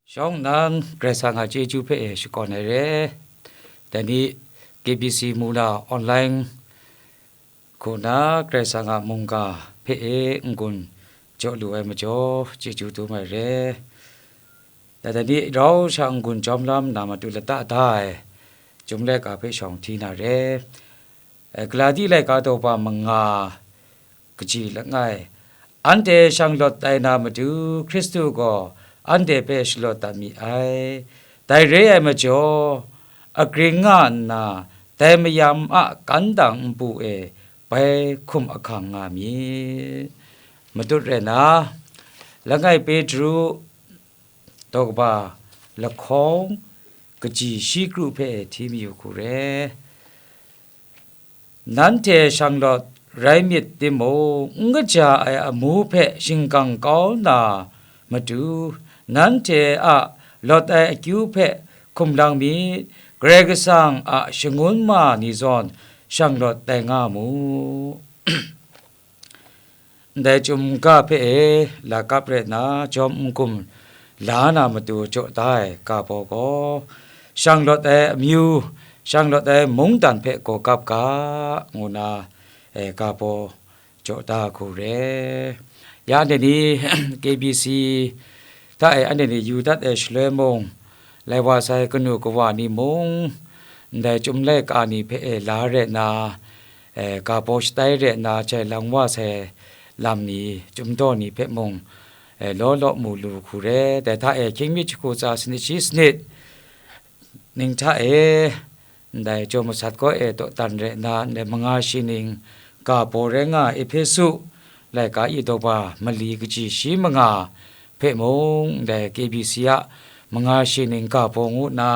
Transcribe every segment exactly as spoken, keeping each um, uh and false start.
Shawng nnan Karai Kasang a chyeju hpe e shakawn ai re. Dai ni K B C mu na online hku na Karai Kasang a mungga hpe e n-gun jaw lu ai majaw, chyeju dum ai re. Dai ni rau sha n-gun jawm lam na matu lata da ai Chyum laika hpe shawng hti na re. Galati laika daw ba manga kaji langai, anhte shanglawt tai na matu Hkristu gaw anhte hpe shalawt dat mi ai. Dai re ai majaw, agring nga nna, dai mayam a kan dang npu e bai hkum ahkang nga mi. Matut rai na, langai Petru daw kaba lahkawng kaji shi kru hpe hti mayu hku re. Nanhte shanglawt rai myit timung, n kaja ai amu hpe shingkang kau na matu, nanhte a lawt ai akyu hpe hkum lang myit, Karai Kasang a shangun ma ni zawn shanglawt tai nga mu. Ndai Chyum ga hpe e lakap rai nna jawm n-gun la na matu jaw da ai ga baw gaw, shanglawt ai amyu, shanglawt ai mungdan hpe gaw kap ga, ngu na, e, ga baw jaw da hku re. Ya anhte ni K B C hta e anhte ni yu dat ai shaloi mung, lai wa sai kanu kawa ni mung, ndai Chyum laika ni hpe e la rai nna, e, ga baw shatai rai nna jai lang wa sai lam ni, Chyum daw ni hpe mung, e, law law mu lu hku re. Dai hta e hkying mi jahku tsa sanit shi sanit ning hta e, ndai jaw masat kaw e dawdan rai nna, ndai manga shi ning ga baw rai nga Ehpesu laika i daw ba mali kaji shi manga hpe mung, ndai K B C a manga shi ning ga baw ngu nna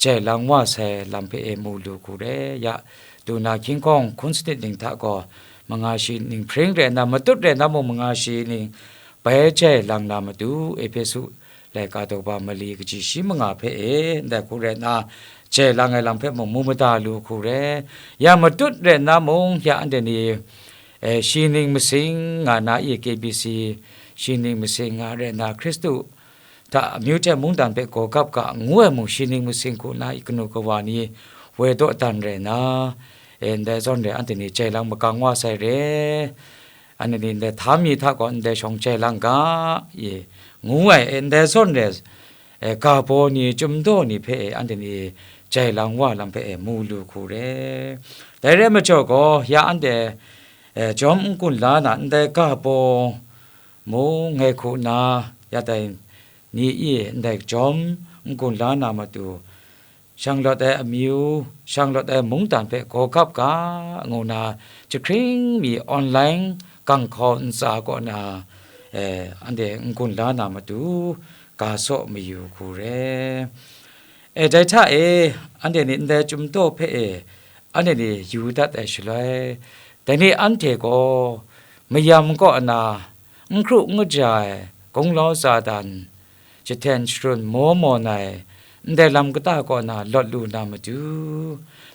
jai lang wa sai lam hpe e mu lu hku re. Ya, du na hkying hkawng hkun sanit ning hta gaw, manga shi ning hpring rai nna, matut rai nna mung manga shi ning bai jai lang na matu, Ehpesu laika daw ba mali kaji shi manga hpe e, ndai hku rai nna, jai lang ai lam hpe mung mu mada lu hku re. Ya matut rai nna mung, ya anhte ni, e, shi ning masing nga na i, K B C shi ning masing nga rai nna, Hkristu hta amyu hte mungdan hpe gaw gap ga ngu ai mung, shi ning masing hku na i, kanu kawa ni woi dawdan rai nna, e, ndai zawn re, anhte ni jai lang makang wa sai re. Anhte ni ndai hta mi hta gaw ndai shawng jai lang ga, i, ngu ai, e, ndai zawn re, e, ga baw ni, Chyum daw ni hpe, e, anhte ni jai lang wa lam hpe, e, mu lu hku re. Dai re ai majaw gaw, ya anhte, e, jawm n-gun la na ndai ga baw mung ngai hku nna, ya dai ni i ndai jawm n-gun la na matu, shanglawt ai amyu, shanglawt ai mungdan hpe gaw gap ga, ngu na jahkring mi online gang hkau ntsa kaw na, e, anhte n-gun la na matu, ga saw mayu hku re. E, dai hta e, anhte ni ndai Chyum daw hpe e, anhte ni yu dat ai shaloi, dai ni anhte gaw mayam kaw na, n hkru n kaja ai, gunglau Satan, jahten sharun maw mawn ai, ndai lam kata kaw na lawt lu na matu,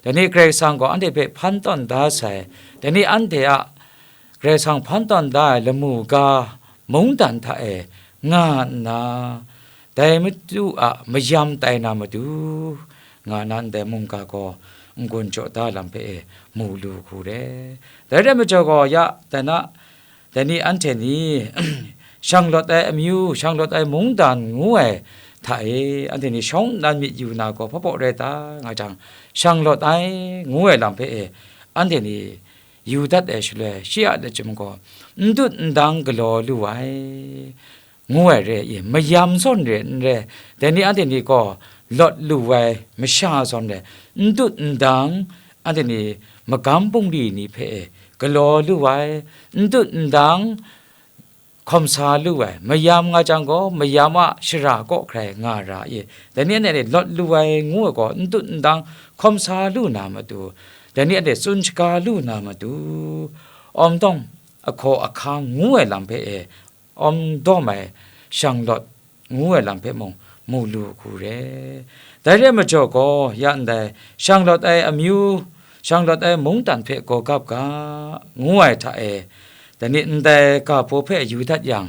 dai ni Karai Kasang gaw anhte hpe hpan tawn da sai, dai ni anhte a Karai Kasang hpan tawn da ai lamu ga mungdan hta e nga nna, dai Madu a mayam tai na matu, nga na ndai mungga gaw n-gun jaw da lam hpe e mu lu hku re. Dai re ai majaw gaw, ya, dai na, dai ni anhte ni, shanglawt ai amyu, shanglawt ai mungdan ngu ai hta e, anhte ni shawng nnan myit yu na gaw hpa baw rai ta, nga jang, shanglawt ai ngu ai lam hpe e, anhte ni yu dat ai shaloi, shi a lachyum gaw, n dut n dang galaw lu ai, ngu ai re i, mayam zawn re n re, dai ni anhte ni gaw lawt lu ai masha zawn re, n dut n dang anhte ni magam bungli ni hpe galaw lu ai, n dut n dang hkawm sa lu ai, mayam nga jang gaw, mayam a shara kaw hkrai nga ra i, dai ni anhte lawt lu ai ngu ai gaw, n dut n dang hkawm sa lu na matu, dai ni anhte tsun shaga lu na matu, awm dawm ahkaw ahkang ngu ai lam hpe e, awm dawm ai shanglawt ngu ai lam hpe mung mu lu hku re. Dai re ai majaw gaw, ya ndai shanglawt ai amyu, shanglawt ai mungdan hpe gaw gap ga, ngu ai hta e, dai ni ndai ga baw hpe yu dat yang,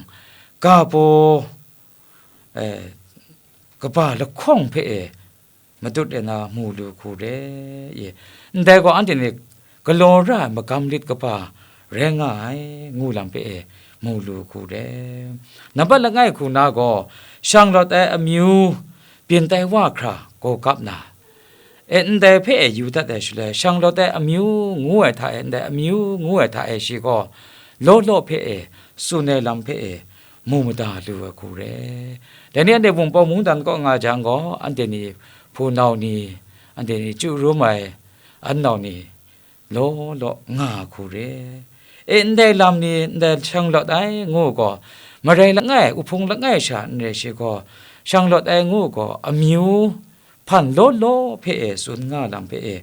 ga baw, e, kaba lahkawng hpe e matut e na mu lu hku re i. Ndai gaw anhte ni galaw ra ai magam lit kaba rai nga ai, ngu lam hpe e mu lu hku re. Nambat langai hku na gaw, shanglawt ai amyu byin tai wa hkra gaw kap na, e, ndai hpe e yu dat ai shaloi, shanglawt ai amyu ngu ai hta e, ndai amyu ngu ai hta e shi gaw, law law hpe e, tsun ai lam hpe e, mu mada lu ai hku re. Dai ni anhte Wungpawng mungdan kaw nga jang gaw, anhte ni hpunau ni, anhte ni chyu rum ai annau ni, law law nga ai hku re. E, ndai lam ni, ndai shanglawt ai ngu gaw, marai langai, uhpung langai sha n rai shi gaw, shanglawt ai ngu gaw, amyu hpan law law hpe e tsun nga lam hpe e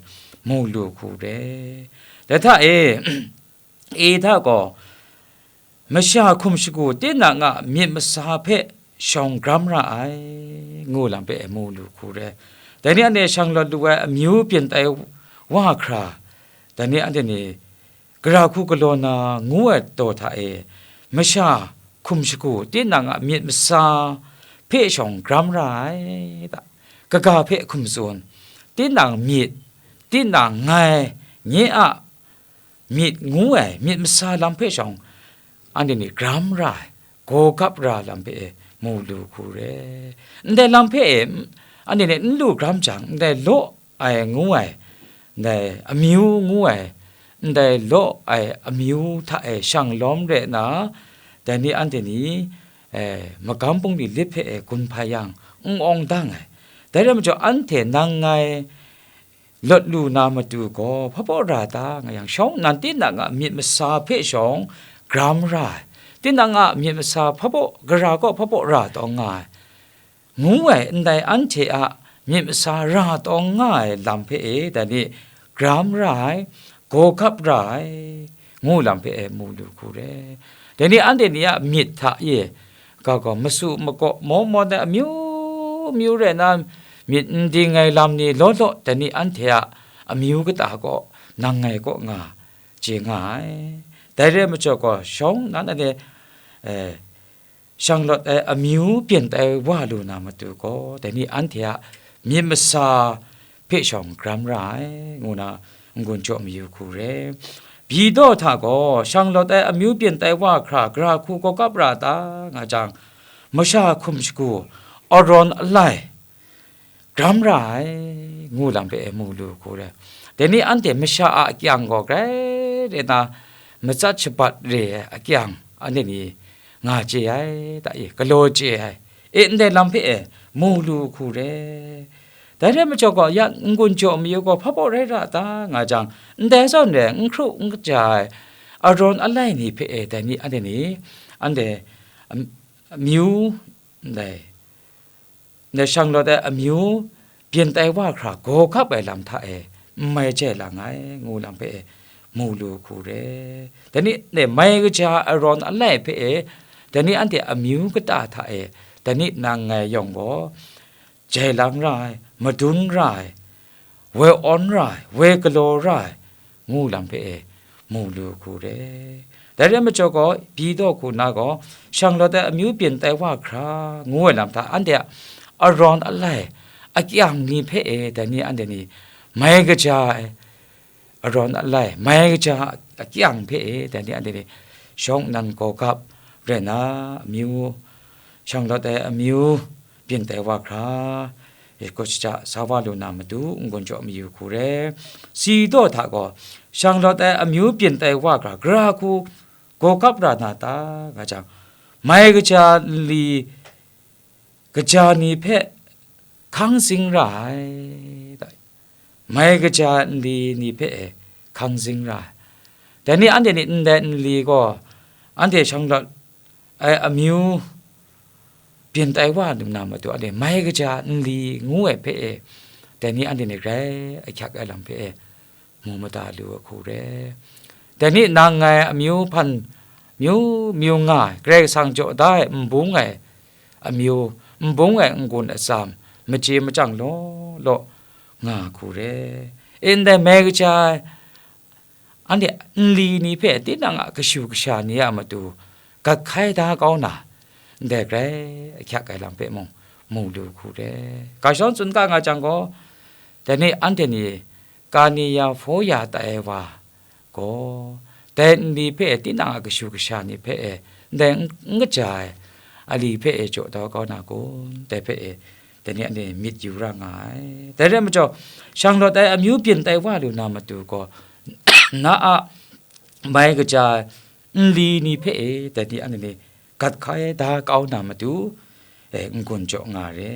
mu lu hku re. Dai hta e, e hta gaw, masha hkum shagu tinang a myit masa hpe shawng gram ra ai, ngu lam hpe e mu lu hku re. Dai ni anhte shanglawt lu ai amyu byin tai wa hkra, dai ni anhte ni gara hku galaw na ngu ai taw hta e, masha hkum shagu tinang a myit masa hpe shawng gram ra ai ta, kaga hpe hkum tsun, tinang myit, tinang ngai, nye a myit ngu ai myit masa lam hpe shawng, anhte ni gram ra ai, gaw gap ra lam hpe e mu lu hku re. Ndai lam hpe e, anhte ni n lu gram jang, ndai law ai ngu ai, ndai amyu ngu ai, ndai law ai amyu hta e shang lawm re na, dai ni anhte ni, e, magam bungli lit hpe e gun hpai yang, n awng dang ai. Dai rai majaw, anhte nang ngai lawt lu na matu gaw hpa baw ra ta nga yang, shawng nnan tinang a myit masa hpe shawng gram ra ai, tinang a myit masa hpa baw, gara gaw hpa baw ra taw nga ai, ngu ai, ndai anhte a myit masa ra taw nga ai lam hpe e, dai ni gram ra ai, gaw gap ra ai, ngu lam hpe e mu lu hku re. Dai ni anhte ni a myit hta e, ga gaw masu makaw maw mawn ai amyu myu rai na, myit n ding ai lam ni law law, dai ni anhte a amyu kata gaw nang ngai kaw nga chye nga ai. Dai rai majaw gaw, shawng nnan anhte, e, shanglawt ai amyu byin tai wa lu na matu gaw, dai ni anhte a myit masa hpe shawng gram ra ai, ngu na n-gun jaw mayu hku re. Byi daw hta gaw, shanglawt ai amyu byin tai wa hkra, gara hku gaw gap ra ta nga jang, masha hkum shagu, arawn alai, gram ra ai, ngu lam hpe e mu lu hku re. Dai ni anhte masha a akyang gaw grai re na, matsat shabat re ai akyang, anhte ni nga chye ai, ta e, galaw chye ai, e, ndai lam hpe e mu lu hku re. Dai rai majaw gaw, ya n-gun jaw mayu gaw hpa baw rai ra ta nga jang, ndai zawn re n hkru n kaja ai arawn alai ni hpe e, dai ni anhte ni, anhte, am-, amyu, ndai, ndai shanglawt ai amyu byin tai wa hkra gaw gap ai lam hta e n mai jai lang ai, ngu lam hpe e mu lu hku re. Dai ni, ndai mai kaja arawn alai hpe e, dai ni anhte amyu kata hta e, dai ni nang ngai yawng gaw, jai lang ra ai, madun ra ai, woi awn ra ai, woi galaw ra ai, ngu lam hpe e mu lu hku re. Dai rai majaw gaw, byi daw hku na gaw, shanglawt ai amyu byin tai wa hkra, ngu ai lam hta, anhte a arawn alai akyang ni hpe e, dai ni anhte ni mai kaja ai, arawn alai, mai kaja akyang hpe e, dai ni anhte ni shawng nnan gaw gap rai na, amyu, shanglawt ai amyu byin tai wa hkra, e, gaw shaja sa wa lu na matu, n-gun jaw mayu hku re. Si daw hta gaw, shanglawt ai amyu byin tai wa hkra, gara hku gaw gap ra na ta nga jang, mai kaja nli kaja ni hpe hkang zing ra ai, mai kaja nli ni hpe e hkang zing ra ai. Dai ni anhte ni ndai nli gaw, anhte shanglawt ai amyu byin tai wa lu na matu, anhte mai kaja nli ngu ai hpe e, dai ni anhte ni grai ahkyak ai lam hpe e, mu mada lu ai hku re. Dai ni nang ngai amyu hpan myu myu nga ai, Karai Kasang jaw da ai n bung ai amyu, n bung ai n-gun atsam, machye machyang law law nga ai hku re. E, ndai mai kaja ai, anhte nli ni hpe tinang a kashu kasha ni a matu gat hkai da kau na, ndai grai ahkyak ai lam hpe mung, mu lu hku re. Ga shawng tsun ga nga jang gaw, dai ni anhte ni ka ni ya hpaw ya tai ai wa gaw, dai nli hpe tinang a kashu kasha ni hpe e, ndai n, n kaja ai ali hpe e jaw da kau na kun, dai hpe e, dai ni anhte myit yu ra nga ai. Dai rai majaw, shang lawt ai amyu byin tai wa lu na matu gaw, na a mai kaja ai nli ni hpe e, dai ni anhte ni gat hkai da kau na matu, e, n-gun jaw nga re.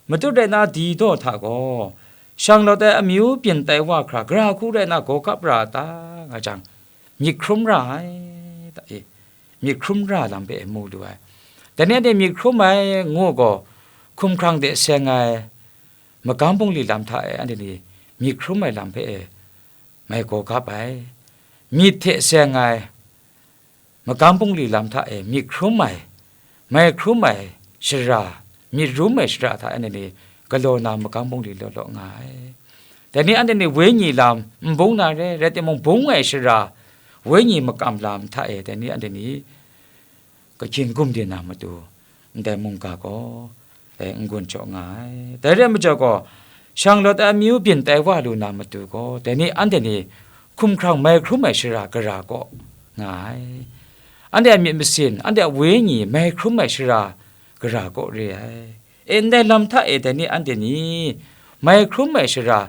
Matut rai na, di daw hta gaw, shang lawt ai amyu byin tai wa hkra, gara hku rai na, gaw kap ra a ta, nga jang, myit hkrum ra ai, ta e, myit hkrum ra lam hpe mu lu ai. Dai ni anhte myit hkrum ai ngu gaw, hkumhkrang de seng ai, magam bungli lam hta e anhte ni myit hkrum ai lam hpe e mai gaw kap ai, myit hte seng ai, magam bungli lam hta e myit hkrum ai, mai hkrum ai shara, myit rum ai shara hta anhte ni galaw na magam bungli law law nga ai. Dai ni anhte ni wenyi lam n bung na re, rai timung, bung ai shara, wenyi makam lam hta e dai ni anhte ni kahkyin gumdin na matu, ndai mungga gaw, e, n-gun jaw nga ai. Dai rai majaw gaw, shang lawt ai amyu byin tai wa lu na matu gaw, dai ni anhte ni hkumhkrang mai hkrum ai shara gara kaw nga ai. Anhte a myit masin, anhte a wenyi mai hkrum ai shara gara kaw re ai. E, ndai lam hta e dai ni anhte ni mai hkrum ai shara,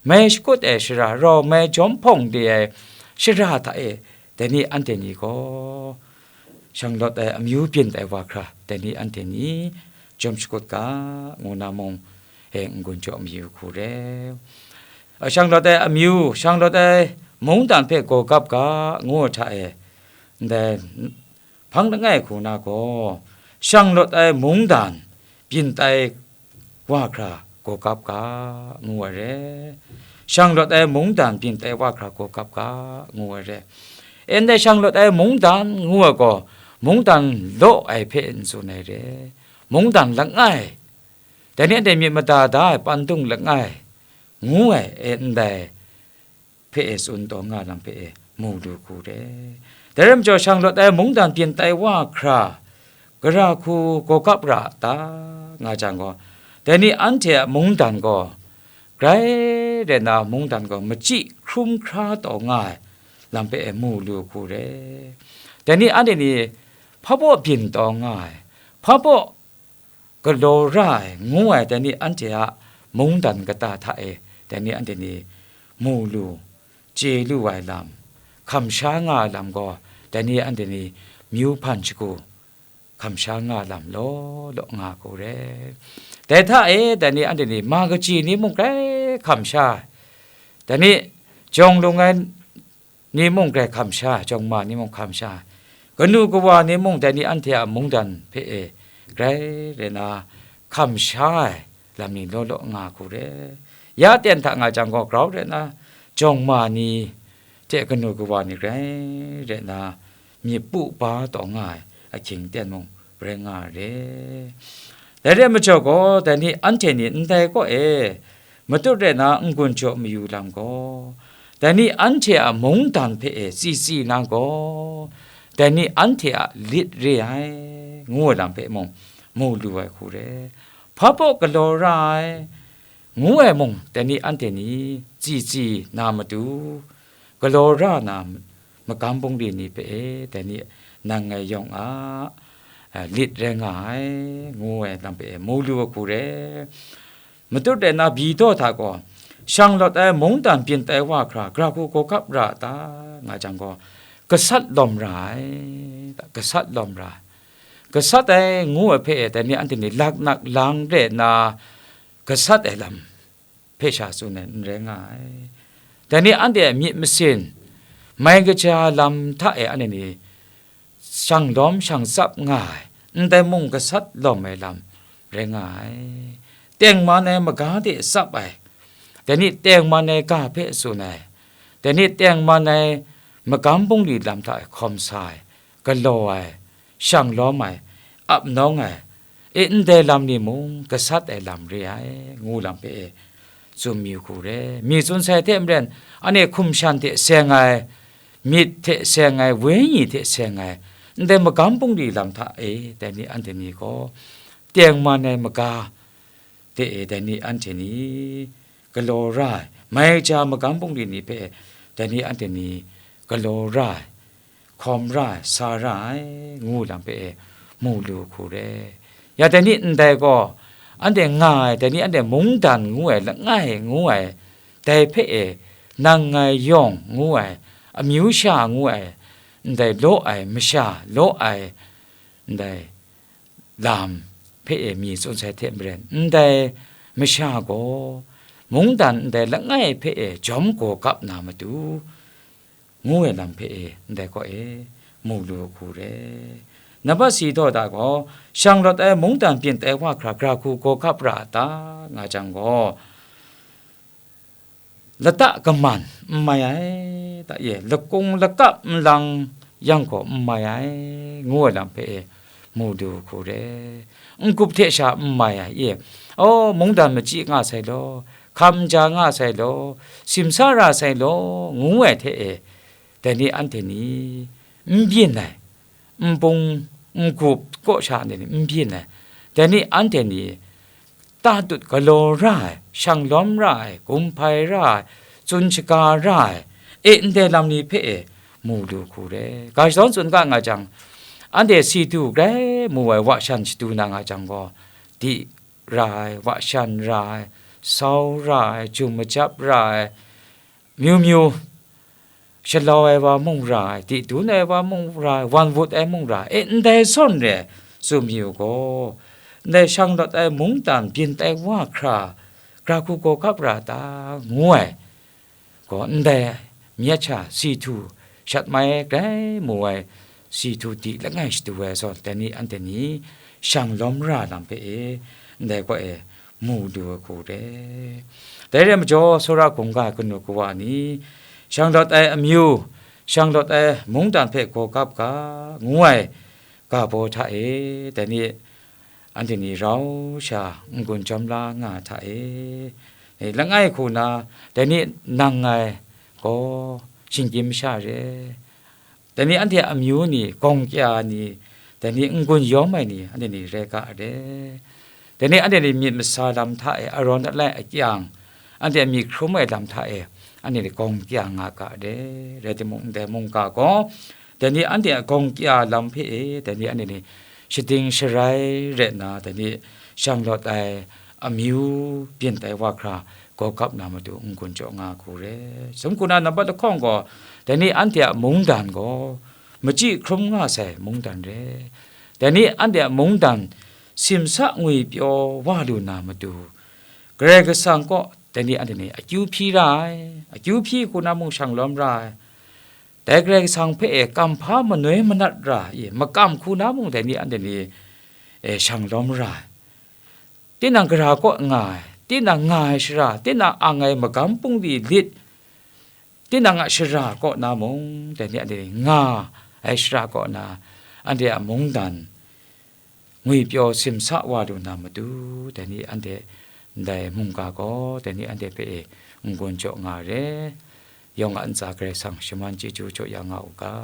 mai shakut ai shara, rau mai jawm hpawng de ai shara hta e dai ni anhte ni gaw, shang lawt ai amyu byin tai wa hkra, dai ni anhte ni jawm shakut ga, ngu na mung, e, n-gun jaw mayu hku re. A, shang lawt ai amyu, shang lawt ai mungdan hpe gaw kap ga, ngu ai hta e, ndai hpang langai hku na gaw, shang lawt ai mungdan byin tai wa hkra gaw kap ga, ngu ai re. Shang lawt ai mungdan byin tai wa hkra gaw kap ga, ngu ai re. E, ndai shang lawt ai mungdan ngu ai gaw, mungdan law ai hpe n tsun ai re. Mungdan langai, dai ni anhte myit mada da ai pandung langai, ngu ai, e, ndai hpe e tsun taw nga lam hpe e mu lu hku re. Dai rai majaw, shang lawt ai mungdan byin tai wa hkra, gara hku gaw kap ra a ta, nga jang gaw, dai ni anhte a mungdan gaw, grai rai na mungdan gaw machyi hkrum hkra taw nga ai lam hpe e mu lu hku re. Dai ni anhte ni hpa baw byin taw nga ai, hpa baw galaw ra ai, ngu ai, dai ni anhte a mungdan kata hta e, dai ni anhte ni mu lu, chye lu ai lam, hkam sha nga ai lam gaw, dai ni anhte ni myu hpan shagu hkam sha nga ai lam law law nga hku re. Dai hta e, dai ni anhte ni ma kaji ni mung grai hkam sha ai, dai ni jawng lung ai ni mung grai hkam sha ai, jawng ma ni mung hkam sha ai, kanu kawa ni mung dai ni anhte a mungdan hpe e grai rai na hkam sha ai lam ni law law nga hku re. Ya ten hta nga jang gaw, grau rai na, jawng ma ni hte kanu kawa ni grai rai na, myit pu pa taw nga ai ahkying ten mung rai nga re. Dai re ai majaw gaw, dai ni anhte ni ndai kaw e matut rai na n-gun jaw mayu lam gaw, dai ni anhte a mungdan hpe e tsi tsi na gaw, dai ni anhte a lit re ai, ngu ai lam hpe mung mu lu ai hku re. Hpa baw galaw ra ai, ngu ai mung, dai ni anhte ni tsi tsi na matu, galaw ra na magam bungli ni hpe e, dai ni nang ngai yawng a, a, lit rai nga ai, ngu ai lam hpe e mu lu ai hku re. Matut rai na, bi daw hta gaw, shang lawt ai mungdan byin tai wa hkra, gara hku gaw kap ra a ta, nga jang gaw, gasat lawm ra ai, gasat lawm ra ai. Gasat ai ngu ai hpe e, dai ni anhte ni laknak lang re na gasat ai lam hpe sha tsun ai n rai nga ai. Dai ni anhte a myit masin, mai kaja lam hta e anhte ni shang lawm shang tsap nga ai, ndai mung gasat lawm ai lam rai nga ai. Tengman ai maga de tsap ai, dai ni tengman ai ga hpe tsun ai, dai ni tengman ai magam bungli lam hta e hkawm sa ai, galaw ai, shang lawm ai, ap nawng ai, e, ndai lam ni mung gasat ai lam re ai, ngu lam hpe e tsun mi hku re. Mi tsun sai hte maren, anhte hkum shan hte seng ai, myit hte seng ai, wenyi hte seng ai, ndai magam bungli lam hta e, dai ni anhte ni gaw, tengman ai maga de e, dai ni anhte ni galaw ra ai, mai kaja magam bungli ni hpe dai ni anhte ni galaw ra ai, hkawm ra ai, sa ra ai, ngu lam hpe e mu lu hku re. Ya dai ni ndai gaw, anhte nga ai, dai ni anhte mungdan ngu ai, langai ngu ai, dai hpe e nang ngai yawng ngu ai, amyu sha ngu ai, ndai law ai, masha law ai, ndai lam hpe e mi tsun sai hte maren, ndai masha gaw mungdan ndai langai hpe e jawm gaw kap na matu, ngu ai lam hpe e ndai kaw e mu lu hku re. Nambat si daw da gaw, shang lawt ai mungdan byin tai wa hkra, gara hku gaw kap ra a ta, nga jang gaw, lata kaman n mai ai, ta ye, lakung lakap nlang yang gaw n mai ai, ngu ai lam hpe e mu du hku re. N-gup hte sha n mai ai, ye, aw, mungdan machyi nga sai law, hkam ja nga sai law, simsa ra sai law, ngu ai hte e, dai ni anhte ni n byin ai, npung n-gup kaw sha ni n byin ai, dai ni anhte ni tatut galaw ra ai, shanglawm ra ai, gumhpai ra ai, tsun shaga ra ai, e ndai lam ni hpe e mu lu hku re. Ga shadawn tsun ga nga jang, anhte si du grai mu ai wa shan shadu na nga jang gaw, di ra ai, wa shan ra ai, sau ra ai, jum majap ra ai, myu myu, shalau ai wa mung ra ai, di dun ai wa mung ra ai, wan wut ai mung ra ai, e, ndai zawn re, tsun mi u gaw, ndai shang lawt ai mungdan byin tai wa hkra, gara hku gaw kap ra ta, ngu ai gaw, ndai myit sha si htu shat mai grai mu ai, si htu di langai shadu ai zawn, dai ni anhte ni shang lawm ra lam hpe e, ndai gaw e, mu lu ai hku re. Dai rai majaw, tsawra hkungga ai kanu kawa ni, shang lawt ai amyu, shang lawt ai mungdan hpe gaw kap ga, ngu ai ga baw hta e, dai ni anhte ni rau sha n-gun jawm la nga ai hta e, e, langai hku na, dai ni nang ngai gaw shinggyim masha re, dai ni anhte a amyu ni, gawng kya ni, dai ni n-gun yawm ai ni, anhte ni rai ga re. Dai ni anhte ni myit masa lam hta e, arawn alai akyang, anhte a myit hkrum ai lam hta e, anhte ni gawng kya nga ga re. Rai timung, ndai mungga gaw, dai ni anhte a gawng kya lam hpe e, dai ni anhte ni shading sharai rai nna, dai ni shang lawt ai amyu byin tai wa hkra, gaw kap na matu n-gun jaw nga hku re. Sum hku na nambat lahkawng gaw, dai ni anhte a mungdan gaw, machyi hkrum nga sai mungdan re. Dai ni anhte a mungdan simsa ngwipyaw wa lu na matu, Karai Kasang kaw dai ni anhte ni akyu hpyi ra ai, akyu hpyi hku na mung shang lawm ra ai, dai Karai Kasang hpe e kamhpa manoi manat ra, i, makam hku na mung dai ni anhte ni, e, shang lawm ra ai. Tinang gara kaw nga ai, tinang nga ai shara, tinang ang ai magam bungli lit, tinang a shara kaw na mung, dai ni anhte nga ai shara kaw na, anhte a mungdan ngwipyaw simsa wa lu na matu, dai ni anhte ndai mungga gaw, dai ni anhte hpe e n-gun jaw nga re. Yawng a ntsa Karai Kasang shaman chyeju jaw ya nga u ga.